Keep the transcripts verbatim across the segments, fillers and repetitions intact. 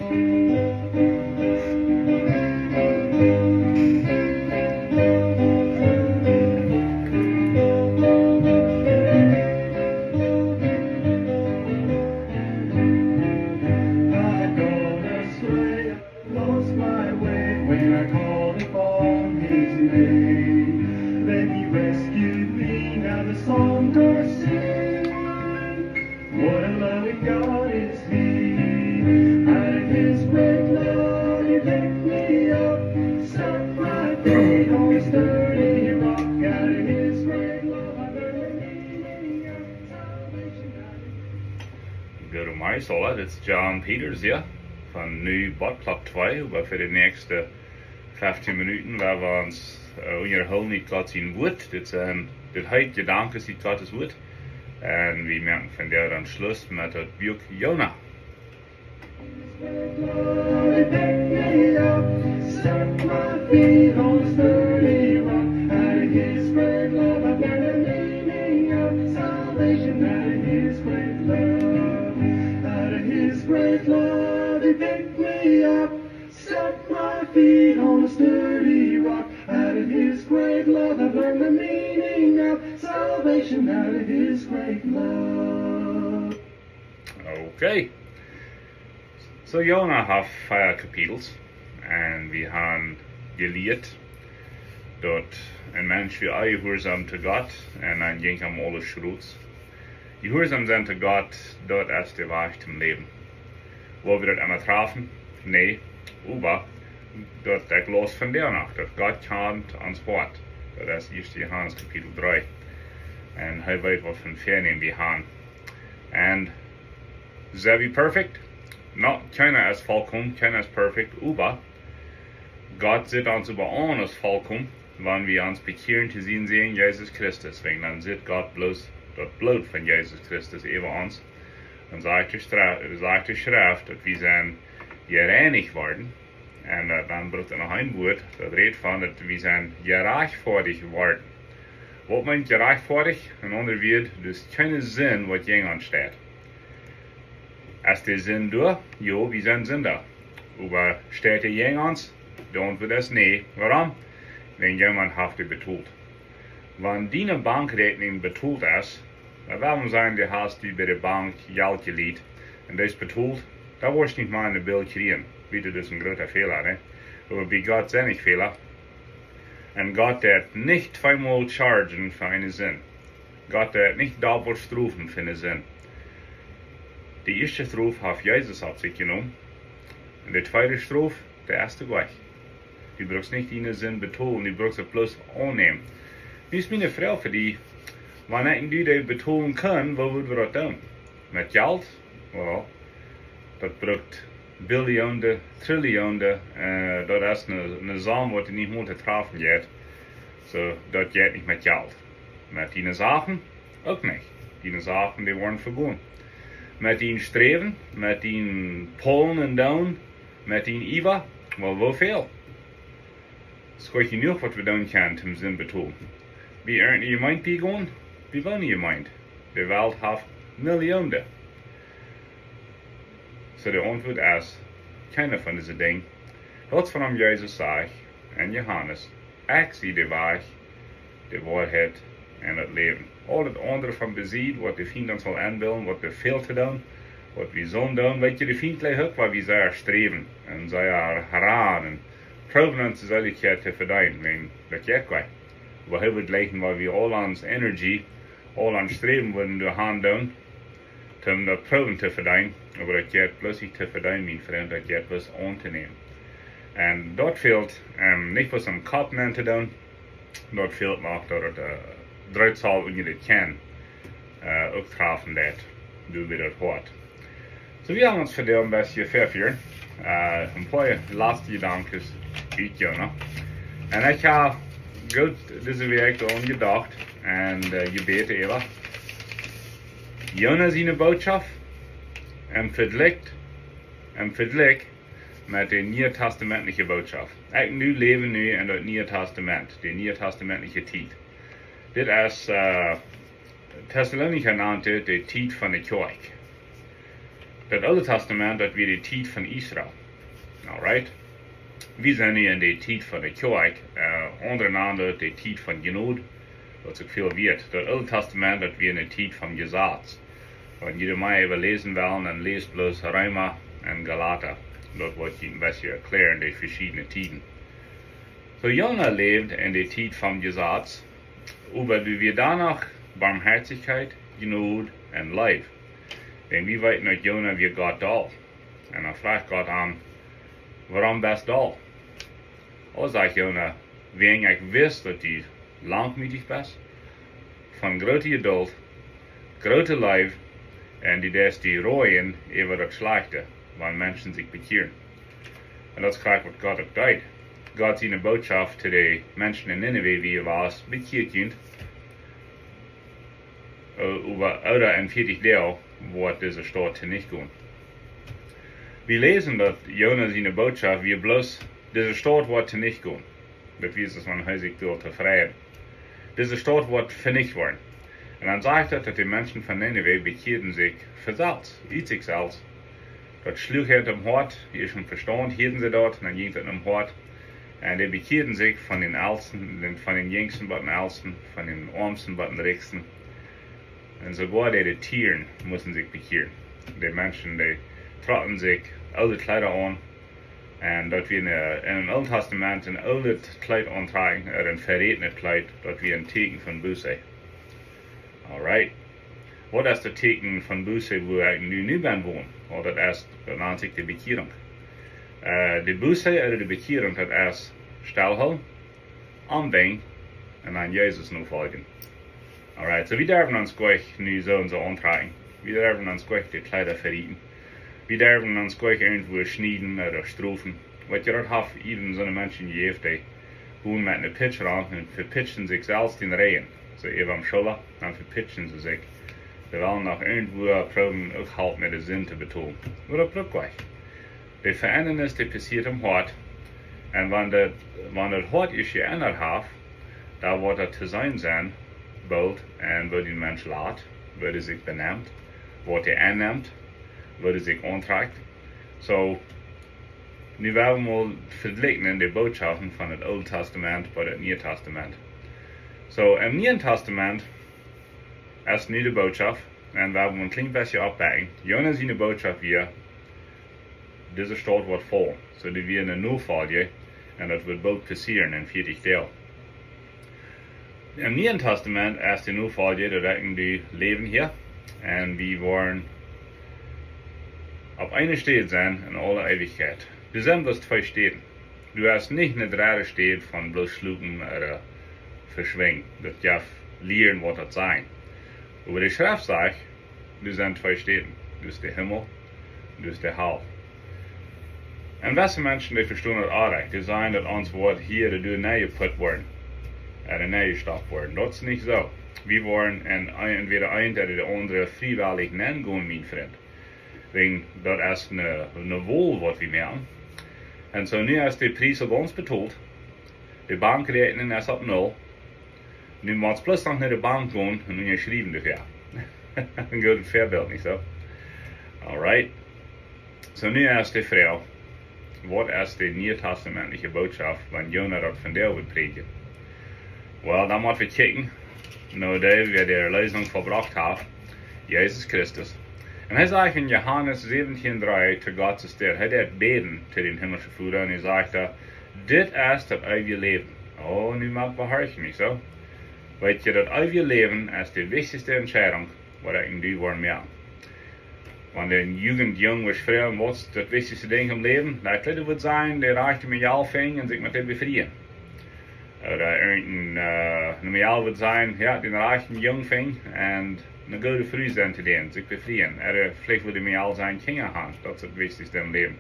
I've gone astray, lost my way when I called upon his name. Then he rescued me, now the song I sing. What a loving God is he. Out of his great love he picked me up, set my feet on a sturdy rock. Out of his great love I learned the meaning of salvation. Good morning, Sola. Dit is John Peters hia von Nu Bot Club twee, oba fa de näakjste fieftieen Minuten woa wie ons, äh, unjahoolen met Gott sien Wort. Dit sent, dit heet Jedanken ut Gottes Wort. Un wie moaken vondoag dan Schluss met daut Buak Jona. Set my feet on a sturdy rock. Out of his great love I've learned the meaning of salvation. Out of his great love, out of his great love he picked me up. Set my feet on a sturdy rock. Out of his great love I've learned the meaning of salvation. Out of his great love. Okay. So Jona haft vea Kapitels un wie haben jelieet daut een Mensch wia onjehuarsaum to Gott un dan jinkj am aules schrot. Jehuarsaum sennen to Gott, daut es de Wajch toom Läwen. Woa wie daut emma trafen? Nä, oba daut ekj läs vondoag noch, daut Gott kjant ons Hoat. Daut es ieeschte Johanes Kapitel dree. Un hee weet waut fa een Väanämen wie haben. Un sent wie perfekt? No, kjeena es volkomen, kjeena es perfekt, oba Gott sitt ons äwa aules volkomen, wan wie ons bekjieren to sienen Sän Jesus Christus, wiels dan sitt Gott bloos daut Bloot von Jesus Christus äwa ons. Dan sajcht de Schre-, sajcht de Schreft, daut wie sent jereinicht worden. Un, äh, dan brukt et noch een Wort, daut rät von daut wie sent jerajchtfoadicht worden. Waut meent jerajchtfoadicht? En aundre Wieed, daut es kjeene Sind waut jäajen ons steit. Es de Sind doa? Jo, wie sent Sinda. Oba steit dee jäajen ons? De Auntwuat es nä. Wuarom? Wiels jemaunt haft dee betolt. Wan diene Bankräakjnunk betolt es, dan wudd wie sajen, du hast die bie de Bank Jelt jelieent un daut es betolt, dan woascht nich mea een Bill kjrieen. Wiels daut es een groota Fäla, nä? Oba bie Gott sent nich Fäla. Un Gott deit nich tweemol chargen fa eene Sind. Gott deit nich dobbelt strofen fa eene Sind. De ieeschte Strof haft Jesus opp sikj jenomen. Un de tweede Strof, dee es de Wajch. Du brukst nich diene Sind betolen, du brukst et bloos aunnämen. Nu es miene Froag fa die, wan ekj un du dee betolen kunnen, woo wudden wie daut doonen? Met Jelt? Well, daut brukt Billionen, Trillionen, äh, daut es eene, eene Som waut du nich mol to trafen jeit. So, daut jeit nich met Jelt. Met diene Sachen uk nich. Diene Sachen, dee woaren vegonen. Met dien Sträwen, met dien Pullen un Doonen, met dien Iewa, well, woo väl? Es goot jenuach waut wie doonen kjennen toom Sind betolen. Wie ea eene Jemeent biegonen, wie wellen eene Jemeent. De Welt haft Millionen. So de Auntwuat es, kjeene von dise Dinja. Daut es wuarom Jesus sajcht en Johanes, ekj sie de Wajch, de Woarheit un daut Läwen. Aul daut aundre von besied, waut de Fient ons saul enbillen, waut wie väl to doonen, waut wie sellen doonen. Weet jie, de Fient jlikjt uk, wan wie sea sträwen un sea ranen, proowen onse Seelichkjeit to vedeenen, wiels daut jeit nich. Oba hee wudd jlikjen, wan wie aul ons Energie, aul ons Sträwen wudden doa han doonen, toom daut proowen to vedeenen, oba daut jeit bloos nich to vedeenen, mien Frint, daut jeit bloos auntonämen. Un daut fält, ähm, nich bloos aum Kopp aun to doonen, daut fält uk daut et, äh, Drecksaul unja de Kjeen, äh, uk trafen deit, doa wua daut hoat. So, wie haben ons vondoag een bät veleicht, äh, een poa lastige Jedanken ut Jona. Un ekj hab goot dise Wäakj doaraun jedocht un, äh, jebäden äwa Jona siene Botschaft un vejlikjt, un vejlikjt met de niee-testamentliche Botschaft. Ekj nu läw nu en daut Niee Testament, de niee-testamentliche Tiet. Dit es, äh, Tessalonicha nant et de Tiet von de Kjoakj. Daut Oole Tastament, daut wia de Tiet von Israel. Alright. Wie sent nu en de Tiet von de Kjoakj, aundre nanen daut de Tiet von Jnod. Daut es uk väl wieet. Daut Oole Tastament, daut wia en de Tiet von Jesaz. Wan jie doa mea äwa läsen wellen, dan läst bloos Reema un Galata. Daut woat junt een bät erkjläaren, de veschiedne Tieden. Soo, Jona läwd en de Tiet von Jesaz, oba doa wia doano Barmhoatichkjeit, Jnod un Leew. Wan wie weeten, daut Jona wia Gott doll, un dan fruach Gott am: "Wuarom best doll?" "O," sajcht Jona, "wiels ekj wist, daut du langmootich best, von groote Jedult, groote Leew, un du deist die roajen äwa daut Schlajchte, wan Menschen sikj bekjieren." Un daut es krakjt, waut Gott uk deed. Gott siene Bootschoft to de Menschen en Ninive wia: "Bekjieet junt, oba ooda en vieetich Doag woat dise Staut tonicht gonen." Wie läsen, daut Jona siene Bootschoft wia bloos: "Dise Staut woat tonicht gonen." Daut wia, aus wan hee sikj wull tofräd. "Dise Staut woat venicht woaren." Un dan sajcht daut, daut de Menschen von Ninive bekjieeden sikj von selfst, ut sikj selfst. Daut schluach an em Hoat, ieescht em Vestaunt hieeden see daut, un dan jinkj daut em Hoat. Un dee bekjieeden sikj, von dän Elsten, dän, von dän Jinjsten bat dän Elsten, von dän Oamsten bat dän Rikjsten. Un soogoa de, de Tieren musten sikj bekjieren. De Menschen, dee trocken sikj oole Kjleeda aun. Un daut wia en, en daut Oole Tastament, een oolet Kjleet auntrakjen, ooda een verätenet Kjleet, daut wia een Tieekjen von Buße. Alright. Waut es daut Tieekjen von Buße, wua ekj nu, nu ben wonen? Well, daut es, daut nant sikj de Bekjierunk. Äh, de Buße ooda de Bekjierunk, daut es stellhoolen, aunwenjen un aun Jesus nofoljen. Alright, soo wie derwen ons nich nu soo un soo auntrakjen. Wie derwen ons nich de Kjleeda veräten. Wie derwen ons nich irjentwua schnieden ooda strofen. Waut jie daut haft, even soone Menschen jejäft, dee gonen met eene Pitsch rom un vepitschen sikj selfst dän Rigjen. Soo äwa de Schulla, dan vepitschen see sikj. See wellen noch irjentwua proowen, uk Halp met de Sind to betolen. Ooda Bruckweich. De Veendrunk, dee passieet em Hoat. Un wan daut, wan daut Hoat sikj jeendat haft, dan woat daut to seenen sennen, boolt, un woo de Mensch lat, woo hee sikj benemt, waut hee ennemt, woo hee sikj auntrakjt. Soo, nu woa wie mol vejlikjen de Bootschoften von daut Oole Tastament bie daut Niee Tastament. Soo, em Nieen Tastament es nu de Bootschoft, un wie woaren een kjlien bät oppbakjen. Jona siene Bootschoft wia: "Dise Staut woat faulen." Soo, dee wia eene Nofolj, un daut woat boolt passieren en vieetich Doag. Em Nieen Tastament es de Nofolj, daut ekj un du läwen hia, un wie woaren opp eene Städ sennen en aule Eewichkjeit. Doa sent bloos twee Städen. Doa es nich eene dredde Städ von bloos schlopen ooda veschwinjen. Daut jeft lieren, waut daut sajcht. Oba de Schreft sajcht, doa sent twee Städen. Doa es de Himmel, doa es de Hal. Un wesse Menschen, dee vestonen daut aundasch. Dee sajen, daut ons woat hia de Däa nenjeput woaren, ooda nenjestoppt woaren. Daut es nich soo. Wie woaren en, entwäda eent ooda de aundre friewellich nengonen, mien Frint. Wäajen daut es eene, eene Wol, waut wie moaken. Un soo nu es de Pries aul bie ons betolt. De Bankräakjnunk es opp null. Nu motst bloos noch no de Bank gonen un unjaschriewen doafäa. Een goodet Väabilt, nich soo? Alright. Soo, nu es de Froag: Waut es de niee testamentliche Bootschoft, wan Jona daut vondoag wudd prädjen? Well, dan mott wie kjikjen no dee, wäa de Erlösung vollbrocht haft, Jesus Christus. Un hee sajcht en Johanes säwentieen dree to Gott sien Städ, hee deed bäden to dän himmelschen Voda un hee sajcht doa: "Dit es daut eewje Läwen." Oh, nu mott wie horchen, nich soo? Weet jie, daut eewje Läwen es de wichtichste Entscheidunk, waut ekj un du woaren moaken. Wan de Jugent, Jung wudd froagen: "Waut es daut wichtichste Dinkj em Läwen?" Dan ekj jleew, wudd sajen: "De rajchte Mejal finjen un sikj met dee befrieen." Ooda irjent een, äh, eene Mejal wudd sajen: "Jo, dän rajchten Jung finjen un eene goode Fru sennen to dän, sikj befrieen." Ooda veleicht wudd de Mejal sajen: "Kjinja han, daut es daut wichtichste em Läwen."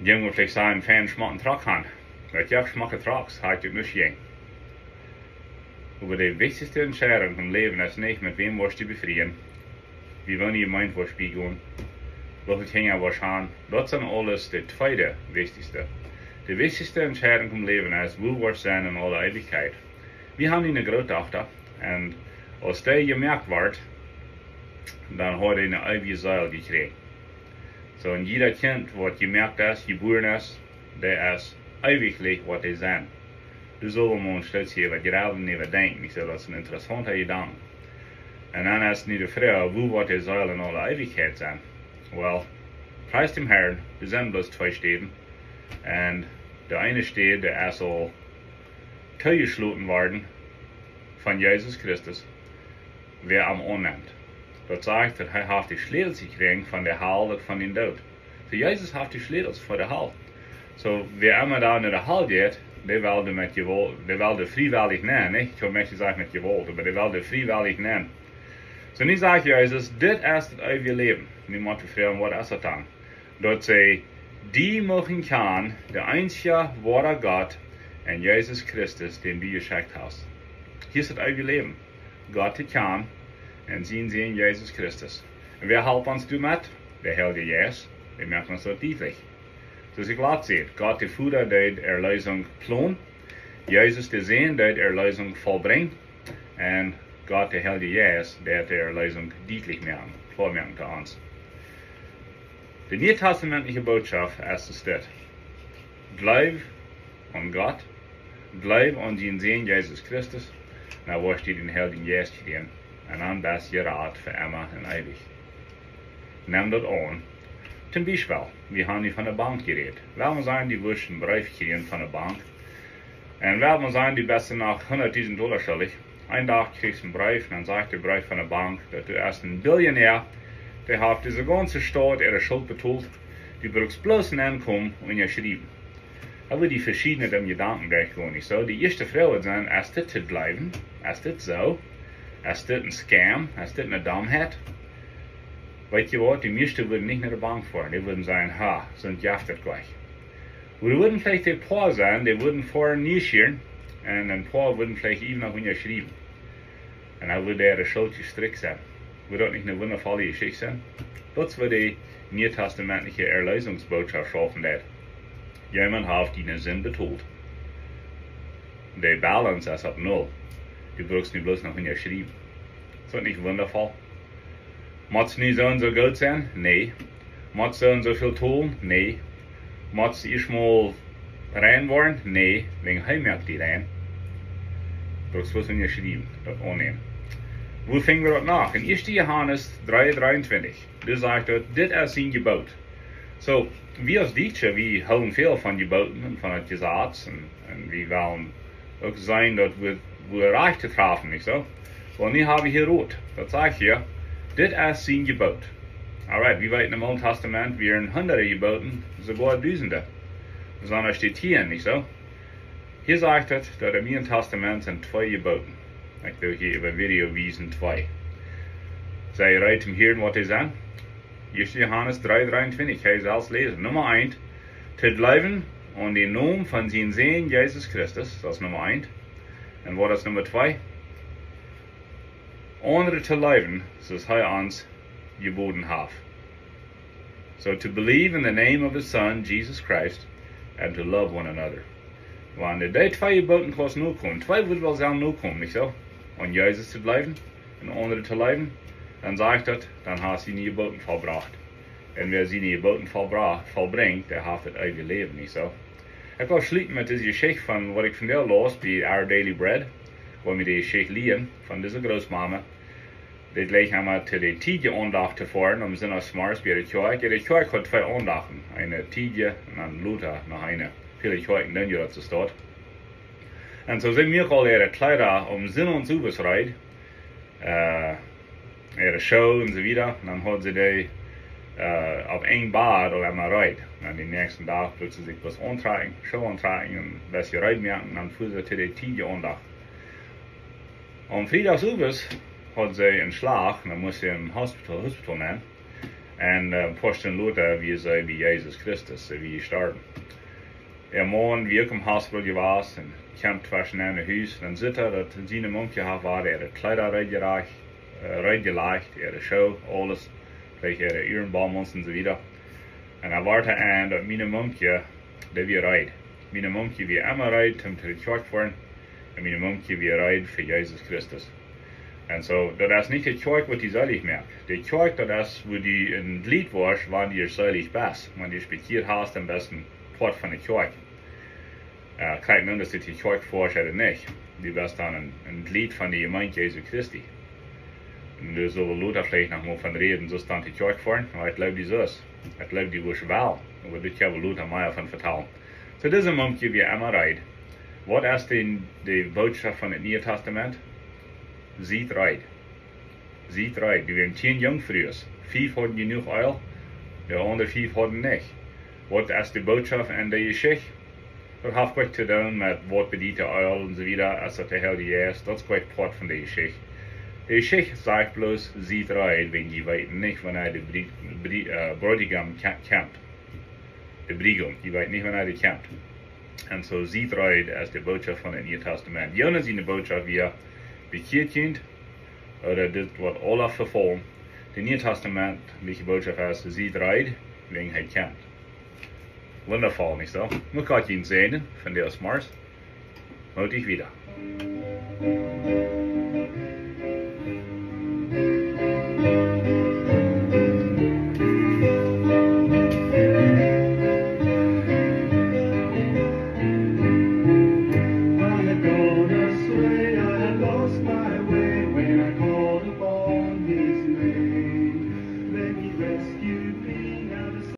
Jung wudd veleicht sajen: "Fein schmocken Trock han." Daut jeft schmocke Trocks, ha ekj nuscht jäajen. Oba de wichtichste Entscheidunk em Läwen es nich, met wäm woascht du befrieen, woo woone Jemeent woascht du gonen, woo väl Kjinja woascht han. Daut sent aules de tweede wichtichste. De wichtichste Entscheidunk em Läwen es, wua woascht sennen en aule Eewichkjeit. Wie han eene Grootdochta, un aus dee jemoakt woat, dan haft hee eene eewje Seel jekjräajen. Soo, un jieda Kjint, waut jemoakt es, jebuaren es, dee es eewich, waut dee sent. Du saust mol een Stootje äwa jrebblen, äwa denkjen. Ekj saj, daut es een interessaunta Jedanke. Un dan es nu de Froag, woo woat de Seel en aule Eewichkjeit sennen? Well, pries däm Herrn, doa sent bloos twee Städen. Un de eene Städ, dee es aul toojeschloten worden von Jesus Christus, wäa am aunnemt. Daut sajcht, daut hee haft de Schlätels jekjräajen von de Hal, daut von dän Doot. Soo, Jesus haft de Schlätels fa de Hal. Soo, wäa emma doa no de Hal jeit, dee well doa met Jewault, dee well doa friewellich nenn, nich? Ekj hab nich jesajcht met Jewault, oba dee well doa friewellich nenn. Soo, nu sajcht Jesus, dit es daut eewje Läwen. Nu mott wie froagen, waut es daut dan? Daut see die muchten kjanen, de eensja woara Gott, un Jesus Christus, dän du jeschekjt hast. Hia es daut eewje Läwen. Gott to kjanen un sienen Sän Jesus Christus. Un wäa halpt ons doamet? De Heilje Jeist. Dee moakt ons daut dietlich. Soo aus ekj latst säd, Gott de Voda deed Erleesunk plonen. Jesus de Sän deed Erleesunk vollbrinjen. Un Gott de Heilje Jeist deed de Erleesunk dietlich moaken, kloa moaken to ons. De nietestamentliche Botschoft es dit: Jleew aun Gott, jleew aun sienen Sän Jesus Christus, dan woascht du dän Heiljen Jeist kjrieen, un dan best du jerat fa emma un eewich. Nemm daut aun. Toom Biespel, wie haben nu von de Bank jerät. Well wie sajen, du wurscht een Breef kjrieen von de Bank. Un well wie sajen, du best noch hundatdusent Dolla schuldich. Een Dach kjrichst een Breef, un dan sajcht de Breef von de Bank, daut du best een Billionär, dee haft dise gaunze Staut äare Schult betolt, du brukst bloos nenkomen un unjaschriewen. Oba dee veschiedne Jedanken derchgonen, nich soo? De ieeschte Froag woat sennen, es dit to jleewen? Es dit soo? Es dit een Scam? Es dit eene Domheit? Weetst du waut, de mieeschte wudden nich no de Bank foaren. Dee wudden sajen, ha, soont jeft daut nich. Oba doa wudden veleicht een poa sennen, dee wudden foaren nieschierich, un een poa wudden veleicht iewen noch unjaschriewen. Un dan wudd de Schult jestrikjt sennen. Wudd daut nich eene wundafolle Jeschicht sennen? Daut es waut de nietestamentliche Erleesungsbotschoft schaufen deed. Jemaunt haft diene Sind betolt. De Balance es opp null. Du brukst nu bloos noch unjaschriewen. Es daut nich wundafoll? Motst nu soo un soo goot sennen? Nä. Motst soo un soo väl tolen? Nä. Motst ieescht mol rein woaren? Nä. Wäajen hee moakt die rein. Brukst bloos unjaschriewen, daut aunnämen. Woo finj wie daut noch? En ieeschte Johanes dree dreeuntwintich. Doa sajcht daut, dit es sien Jeboot. Soo, wie aus Dietsche, wie hoolen väl von Jebooten un von daut Jesaz un, un wie wellen uk seenen, daut wie, wie rajcht to trafen, nich soo? Well, nu hab wie hia Rot. Daut sajcht hia, dit es sien Jeboot. Alright, wie weeten, em Oolen Tastament wieren hundade Jebooten, soogoa dusende. Besondasch de tieen, nich soo? Hia sajcht et, daut em Nieen Tastament sent twee Jebooten. Ekj well hia äwa Video wiesen, twee. Sie reed toom hieren, waut dee sent? Ieeschte Johanes dree dreeuntwintich, hee selfst läsen. Numma eent, to jleewen aun dän Nomen von sienen Sän Jesus Christus, daut es Numma eent. Un waut es Numma twee? Aundre to leewen, soo aus hee ons jeboden haft. So to believe in the name of his Son, Jesus Christ, and to love one another. Wan du dee twee Jebooten kaust nokomen, twee wudd woll sellen nokomen, nich soo? Aun Jesus to jleewen un aundre to leewen, dan sajcht daut, dan hast du siene Jebooten vollbrocht. Un wäa siene Jebooten vollbra-, vollbrinjt, dee haft daut eewje Läwen, nich soo? Ekj well schluten met dise Jeschicht von waut ekj vondoag laus bie Our Daily Bread, wua wie de Jeschicht lieren von dise Grootmama. Dee jlikj emma to de tiedje Aundacht to foaren, om Sindach zemorjes bie de Kjoakj. De Kjoakj haud twee Aundachten, eene tiedje un dan lota noch eene. Väle Kjoakjen doonen je daut soo staut. Un soo sent wie uk aul äare Kjleeda om Sindach un soo waut reed. Äh, äare Schoo un soo wieda. Un dan haud see dee, äh, opp een Bad aul emma reed. Un dan dän näakjsten Dach wull see sikj bloos auntrakjen, Schoo auntrakjen un een bät reed moaken. Un dan fua see to de tiedje Aundacht. Aum Friedach owes haud see een Schlach, dan must see em Hospital, Hospital nenn. Un, äh, een poa Stund lota wia see bie Jesus Christus, see wia jestorwen. Äa Maun wia uk em Hospital jewast un kjeem tweschen en daut Hus. Dan sitt hee, daut siene Mumkje haud äare Kjleeda reed jelajcht, äh, reed jelajcht, äare Schoo, aules, veleicht äare Uagenbaumen un soo wieda. Un dan wort hee en, daut miene Mumkje, dee wia reed. Miene Mumkje wia emma reed, om to de Kjoakj to foaren. Un miene Mumkje wia reed fa Jesus Christus. Un soo, daut es nich de Kjoakj, waut die seelich moakt. De Kjoakj, daut es, wua du een Jlied woascht, wan du seelich best. Wan du bekjieet hast, dan best du een Poat von de Kjoakj. Äh, kjikj nu, daut es de Kjoakj fa die nich. Du best dan een, een Jlied von de Jemeent Jesu Christi. Un doa sell wie lota veleicht noch mol von räden, soo es dan de Kjoakj fa, oba ekj jleew, dee es. Ekj jleew, dee wudd well. Oba doa kjenn wie lota mea von vetalen. Soo, dise Mumkje wia emma reed. Waut es de, de Bootschoft von daut Niee Tastament? Siet reed. Siet reed. Doa wieren tieen Junkfrues. Fief hauden jenuach Eelj, de aundre fief hauden nich. Waut es de Bootschoft en de Jeschicht? Daut haft nuscht to doonen met waut bediet de Eelj un soo wieda, aus daut de Heilje Jeist, daut es nich Poat von de Jeschicht. De Jeschicht sajcht bloos, siet reed, wiels jie weeten nich, wanea de Brie-, Brie-, äh, Bräutigam kje-, kjemt. De Briegaum, jie weeten nich, wanea dee kjemt. Un soo siet reed es de Bootschoft von daut Niee Tastament. Jona siene Bootschoft wia, bekjieet junt, ooda dit woat aules vefaulen. De Niee Tastament, de Bootschoft es, siet reed, wiels hee kjemt. Wundaboa, nich soo? Mucht Gott junt säajnen, von de Osmars. Moot junt wieda.